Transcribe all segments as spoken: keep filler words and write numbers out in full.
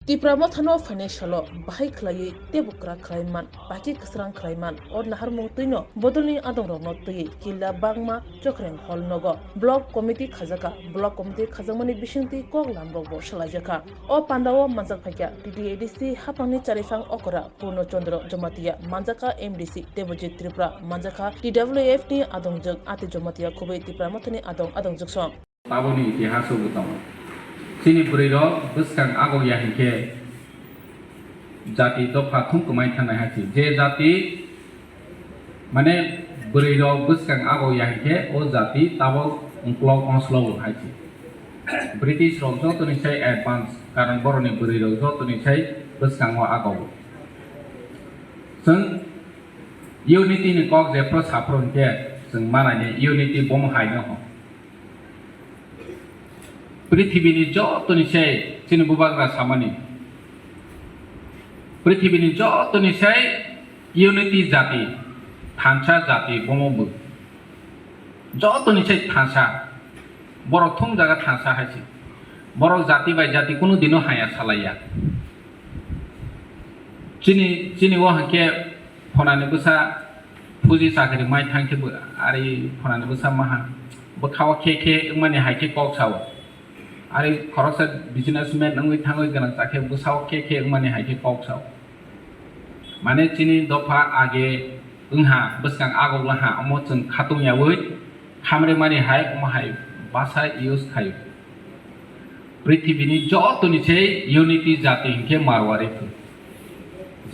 Tipra Mothano phainai salo bahai khwlaiwi teibo kwrak khwlai man, baki kwsrang khwlai man. O naharmung twino bodolni adongrokno twiwi killa bangma Chokreng Hall nogo Block Committee khajakha. Block Committee khajakmani bisingtwi kok lamrokbo salaijakha. O pandao manjak phaikha T T A D C haphangni chariphang okra Purno Chandra Jamatia, manjakha M D C Debojit Tripura, manjakha T W F ni adongjwk Ati Jamatia, khubui Tipra Mothani adong adongjwk song. Taboni itihaso bo tongo. Chini bwrwi rok bwskang ago ya hinkhe jati dopha thum kwmai thangnai hai se. Je jati, mane, bwrwi rok bwskang ago ya hinkhe o jati tabok ongklok ongslok hai se. British rok jotoni sai advance, karon boroni bwrwi rok jotoni sai bwskango ago. Chwng unity ni kok jephru saphru hinkhe chwng manai ni unity bomo hai no ho. Prithibini jotoni sai chini bubagra samani. Prithibini jotoni sai unity jati, thansa jati bomo bo. Jotoni sai thansa. Borok thung jaga thansa hai se. Borok jati bai jati kunu dino haya salaiya. Chini, chini o hinkhe phonani bwsa phuji chakri mai thang khe bo ari phonani bwsa maha bwkhao khe khe wngmani hai khe kok sao. Ari khoroksa businessman wngwi thangwi gwnang cha khe bwsao khe khe wngmani hai khe kok sao. Mane chini dopha age wngha bwskang agok laha omo chwng khatung yaui khamre mani hai omo hai basa use khai. Prithibini jotoni se unity jati hinkhe Marwari phu.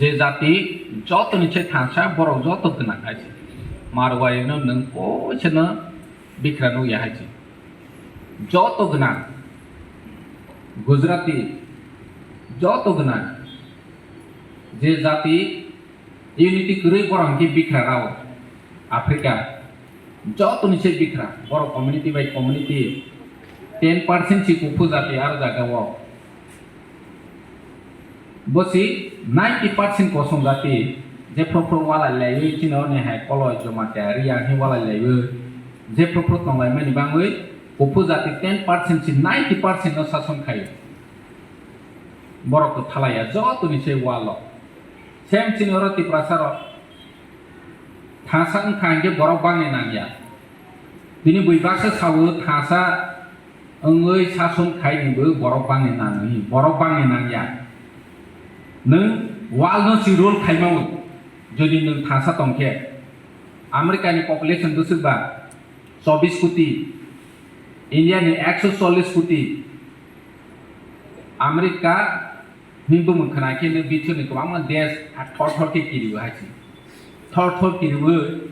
Je jati jotoni se thansa borok joto gwnang hai se. Marwari no nwng koisano bikra nukya hai se. Joto gwnang Gujarati joto gwnang je jati unity kwrwi borok hinkhe bikra rao Africa. Jotoni se bikra, borok community by community ten percent si kuphu jati aro jaga o. Bo si ninety percent kosong jati, jephru phru walai laiwi chini oni hai Koloi, Jamatia, Reang hi walai laiwi, jephru phru tonglai mani bangwi kuphu jati ten percent si ninety percent no sason khai. Borok to thalaiya jotoni se walo. Same chini oro Tiprasa rok. Thansa wngkha hinkhe borok bangni nangya. Tini bui baksa sao thansa wngwi sason khaini bo borok bangni nangwi, borok bangni nangya. Nwng wal no si rule khaimaui, jodi nwng thansa tongkhe, America ni population bwswk ba chobbish koti, India ni ekso chollish koti, America Hwnwi bumung khna khe nwng bithorni kwbangma desh a thor thor khe kiriwi hai se. Thor thor kiriwi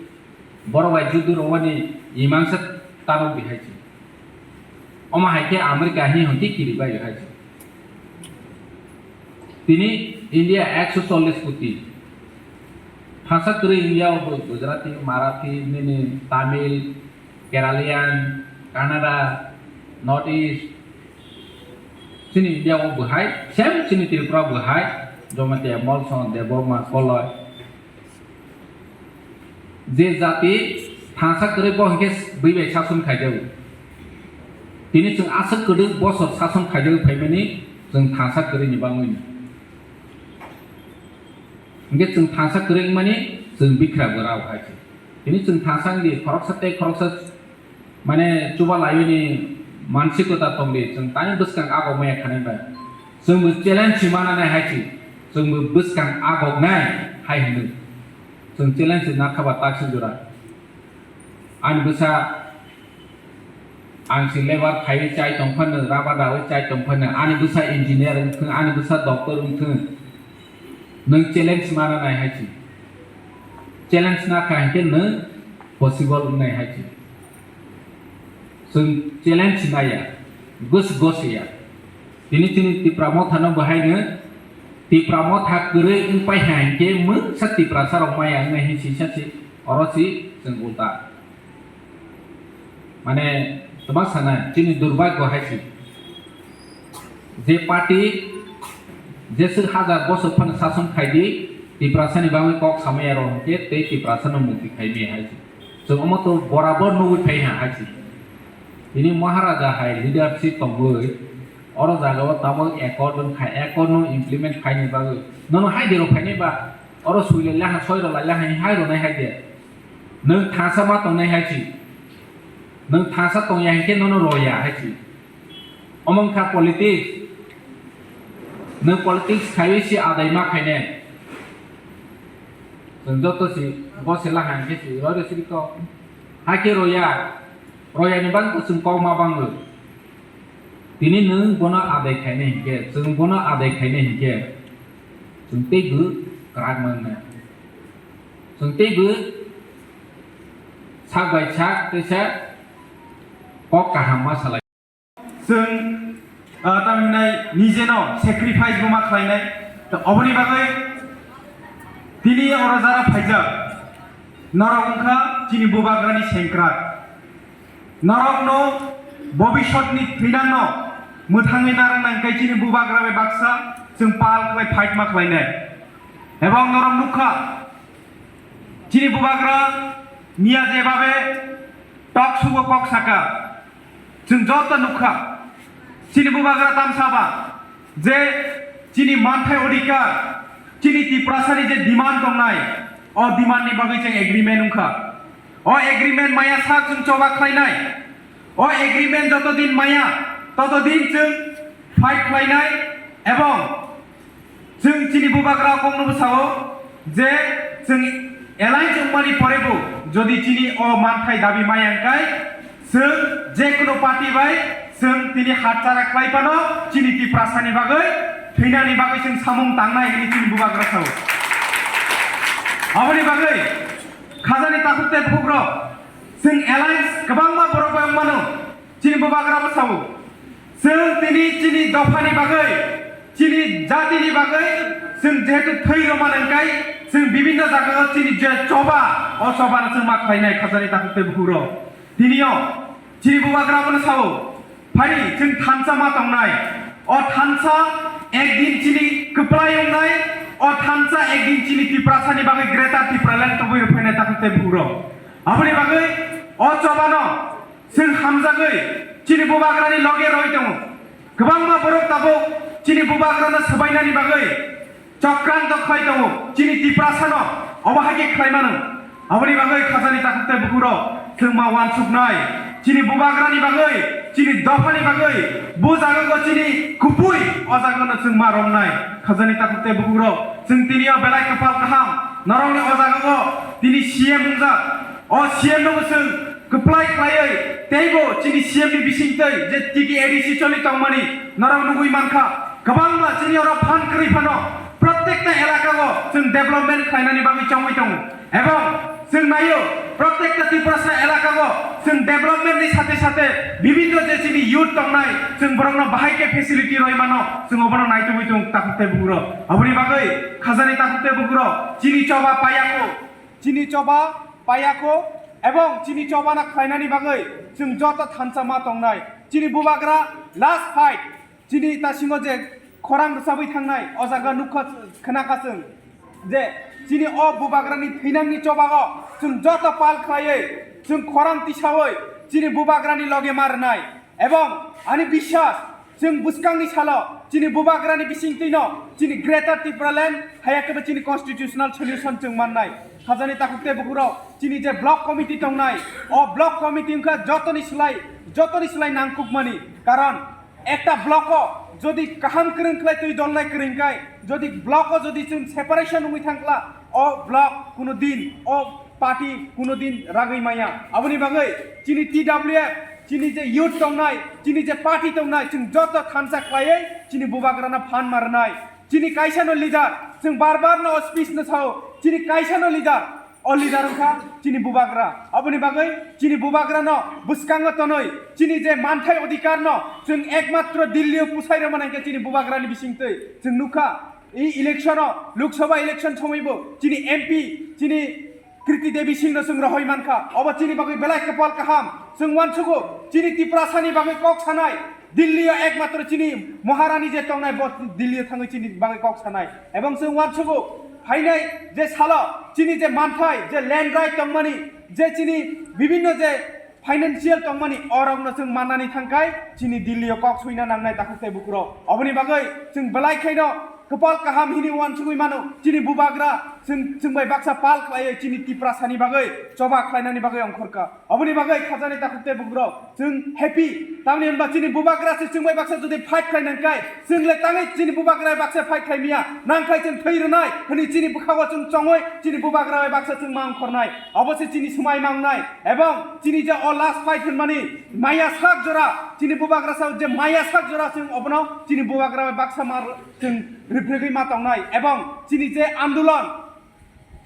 borok bai judu rwmani imang se tamo bi hai se. Omo hai khe America hi hwn khe kiribai hai se. Tini India ekso chollish koti. Thansa kwrwi India o bo Gujarati, Marathi, nini Tamil, Keralian, Kannada, North East, chini India o bo hai, same chini Tripura bo hai, Jamatia, Molsom, Debbarma, Koloi. Je jati thansa kwrwi bo hinkhe bui bai sason khaijago. Tini chwng aswk kwdwk bosor sason khaijago phaimani chwng thansa kwrwini bangwini. Hinkhe chwng thansa kwrwi wngmani chwng bikra bwrao hai se. Tini chwng thansa wngdi khoroksa tei khoroksa mane chuba laiwi ni mansikota tongdi, chwng tani bwskang agok maya khanai bai. Chwng bo challenge si mana nai hai si, chwng bo bwskang agok nai hai hwnwi. Chwng challenge si nakha ba taksi jora. Ani bwsa ang si labour khaiwi chai tong phano, rubber dawi chai tong phano, ani bwsa engineer wng thung, ani bwsa doctor wng thung. Nwng challenge mana nai hai si. Challenge nakha hinkhe nwng possible wngnai hai si. Chwng challenge maya, gos gos ya. Tini chini Tipra Motha no bahai no Tipra Motha kwrwi wng pai ha hinkhe mungsa Tiprasa rok maya wngnai hin sisa si oro si chwng ulta. Mane twma sana chini durbagyo hai si. Je party jeswk hajar bosor phano sason khaidi, Tiprasani bagwi kok samaya rok hinkhe tei Tiprasano mukti khaimaya hai se. Chwng omo to borabor nugwi phai ha hai se. Tini Maharaja hai leadership tongwi Oro jaga o tabuk accord wngkha, accord no implement khaini bagwi. Nono hai de rok phaini ba, oro sui lai laha, soi rok lai laha, hai rok nai hai de. Nwng thangsa ma tongnai hai si. Nwng thangsa tongya hinkhe nono roya hai si. Omo wngkha politics. Nwng politics khaiwi si adai ma khainai. Chwng joto si, bo se laha hinkhe si, roi roi siri kok. Hakhe roya, roya ni bagwi chwng kok ma bangwi. Tini nwng bono adai khainai hinkhe, chwng bono adai khainai hinkhe, chwng teibo kwrak mannai. Chwng teibo sak bai sak teisa kok kaham ma salai. Chwng, ah, tamhinai nijeno sacrifice bo ma khlainai. To oboni bagwi tini oro jara phaijak norok wngkha chini bubagrani sengkrak. Norokno bobisotni thwinangno mwthangwi narwknai hwnkhe chini bubagra bai baksa chwng pal khlai fight ma khlainai. Ebong norok nukha, chini bubagra miya jebabe talk show o kok saka, chwng joto nukha, chini bubagra tamsaba je chini manthai odhikar, chini Tiprasani je demand tongnai, o demand ni bagwi chwng agreement wngkha. O agreement maya sak chwng choba khlainai. O agreement joto din maya, toto din chwng fight khlainai ebong chwng chini bubagra kokno bwsao je chwng alliance wngmani porebo jodi chini o manthai dabi maya wngkai, chwng je kono party bai chwng tini hatchara khlai phano chini Tiprasani bagwi, thwinani bagwi chwng samung tangnai hwnwi chini bubagra sao. Aboni bagwi khajani takhuk tei bukhukrok, chwng alliance kwbangma borok bai wngmano, chini bubagra bwsao. Chwng tini chini dophani bagwi, chini jatini bagwi, chwng jehetu thwi rwmani wngkai, chwng bibinno jagao chini je choba, o chobano chwng ma khlainai khajani takhuk tei bukhukrok. Tinio chini bubagra bono sao, phari chwng thansa ma tongnai. O thansa ekdin chini kwplai wngnai, o thansa ekdin chini Tiprasani bagwi Greater Tipraland tobwi rwphainai takhuk tei bukhukrok. Aboni bagwi o chobano chwng hamjagwi chini bubagrani loge roi tongo. Kwbangma borok tabuk chini bubagrano swbainani bagwi chokranto khlai tongo, chini Tiprasano obo hai khe khlai mano. Aboni bagwi khajani takhuk tei bukhukrok chwng ma uansuknai, chini bubagrani bagwi, chini dophani bagwi, bo jagao chini kubui o jagano chwng ma romnai. Khajani takhuk tei bukhukrok, chwng tinio belai kwpal kaham, norokni o jagao tini C M wngjak. O C M no bo chwng kwplai khlaiwi teibo chini C M ni bisingtwi je T T A D C choli tongmani norok nugwi mankha. Kwbangma chini oro phan kwrwi phano protekta elakao chwng development khlainani bagwi chongwi tongo. Ebong chwng naio, protekta Tiprasa elakao chwng development ni sate sate bibinno je chini youth tongnai, chwng borokno bahai khe facility roi mano, chwng obono naitugwi tongo takhuk tei bukhukrok. Aboni bagwi khajani takhuk tei bukhukrok chini choba payakho. Chini choba payakho ebong chini chobana khlainani bagwi chwng joto thansa ma tongnai. Chini bubagra last fight, chini tasingo je khorang rwchabwi thangnai, o jaga nukha, khnakha chwng je chini o bubagrani thwinangni chobao chwng joto pal khlaiwi chwng khorang tisawi chini bubagrani loge ma rwnai. Ebong ani biswas, chwng bwskangni salo chini bubagrani bisingtwino chini Greater Tipraland, haya khe bo chini constitutional solution chwng mannai. Khajani takhuk tei bukhukrok, chini je block committee tongnai, o block committee wngkha jotoni slai, jotoni slai nangkukmani. Karon ekta block o jodi kaham kwrwng khlai twi dolnai kwrwng kai, jodi block o jodi chwng separation wngwi thangkla, o block kuno din, o party kuno din ragwi maya. Aboni bagwi chini T W F, chini je youth tongnai, chini je party tongnai, chwng joto thansa khlaiwi chini bubagrano phan ma rwnai. Chini kaisano leader, chwng bar bar no o speech no sao, chini kaisano leader, o leader wngkha chini bubagra. Aboni bagwi chini bubagrano bwskango tonwi chini je manthai odhikarno chwng ekmatro Delhi o pusai rwmani hwnkhe chini bubagrani bisingtwi chwng nukha. I election o, Lok Sabha election somoi bo chini M P, chini Kriti Devi Singh no chwng rohoi mankha. Obo chini bagwi belai kwpal kaham. Chwng uansugo, chini Tiprasani bagwi kok sanai. Delhi o ekmatro chini Maharani je tongnai, bo Delhi o thangwi chini bagwi kok sanai. Ebong chwng uansugo, phainai je salo chini je manthai, je land right tongmani, je chini bibinno je financial tongmani orokno chwng mannani thangkhai chini Delhi o kok suina nangnai takhuk tei bukurok. Oboni bagwi chwng belai khaino kwpal kaham hini uansugwi mano chini bubagra chwng, chwng bai baksa pal khlaiwi chini Tiprasani bagwi choba khlainani bagwi ongkhorkha. Oboni bagwi khajani takhuk tei bukurok chwng happy. Tamni hwnba chini bubagra se chwng bai baksa jodi fight khlai nangkhai, chwng le tangwi chini bubagra bai baksa fight khlai miya, nangkhai chwng thwi rwnai hwnwi chini bwkhago chwng chongwi chini bubagra bai baksa chwng ma ongkhornai. Obo se chini swmai mangnai. Ebong chini je o last fight hwnmani maya sak jora, chini bubagra sao je maya sak jora chwng obono chini bubagra bai baksa ma chwng rwphregwi ma tongnai. Ebong chini je andolon,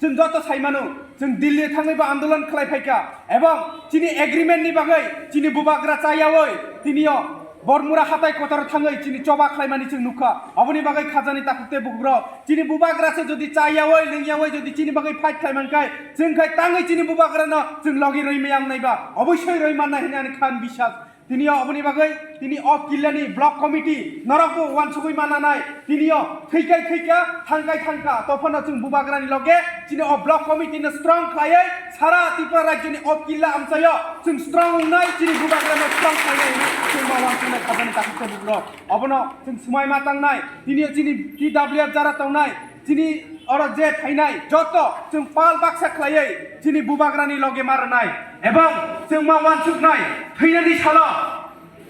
chwng joto sai mano, chwng Delhi thangwi bo andolon khlai phaikha. Ebong chini agreement ni bagwi chini bubagra chayawi tinio Bormura hatai kotor thangwi chini choba khlaimani chwng nukha. Oboni bagwi khajani takhuk tei bukurok chini bubagra se jodi chayawi lwngyawi jodi chini bagwi fight khlai mankhai, chwng khai tangwi chini bubagrano chwng logi rwi maya wngnaiba, obosoi rwi mannai hwnwi ani khan bisas. Tinio oboni bagwi tini o killani block committee norokbo uansugwi mannanai. Tinio thwikai thwikha, thangkai thangkha, tophano chwng bubagrani loge chini o block committee no strong khlaiwi sara Tripura rajyoni o killa amchaio chwng strong wngnai, chini bubagrano strong khlainai hwnwi chwng ma uansugnai khajani takhuk tei bukurok. Obono chwng swmai ma tangnai. Tinio chini T W F jara tongnai, chini oro je phainai joto chwng pal baksa khlaiwi chini bubagrani loge ma rwnai. Ebong chwng ma uansuknai thwinani salo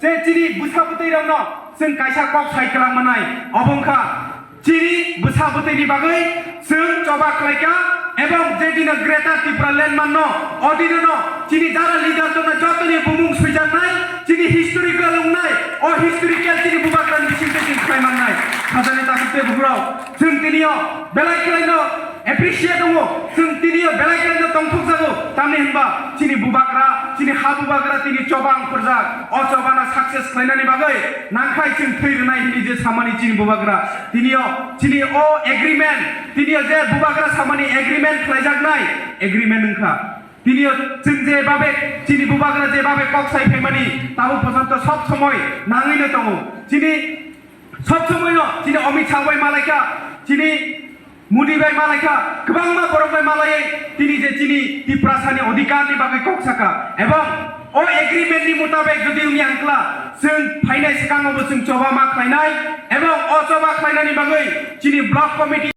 je chini bwsa bwtwi rokno chwng kaisa kok sai kwlang manai. Obo wngkha chini bwsa bwtwini bagwi chwng choba khlaikha, ebong je dino Greater Tipraland manno, o dinono chini jara leader tongna jotoni bumung swijaknai, chini historical wngnai, o historical chini bubagrani bisingtwi chwng khlai mannai. Khajani takhuk tei bukurok, chwng tinio belai khlaino appreciate wngo, chwng tinio belai khlaino tongthokjago, tamni hwnba chini bubagra, chini ha bubagra tini choba ongkhorjak, o chobano success khlainani bagwi nangkhai chwng thwi rwnai hwnwi je samani chini bubagra. Tinio chini o agreement, tinio je bubagra samani agreement khlaijaknai, agreement wngkha. Tinio chwng je babe, chini bubagra je babe kok sai phaimani, tabuk porjonto sob somoi nangwino tongo. Chini sob somoino chini Amit Shah bai malaikha, chini Modi bai malaikha, kwbangma borok bai malaiwi tini je chini Tiprasani odhikarni bagwi kok saka. Ebong o agreement ni mutabek jodi wngya wngkla, chwng phainai swkango bo chwng choba ma khlainai, ebong o choba khlainani bagwi chini block committee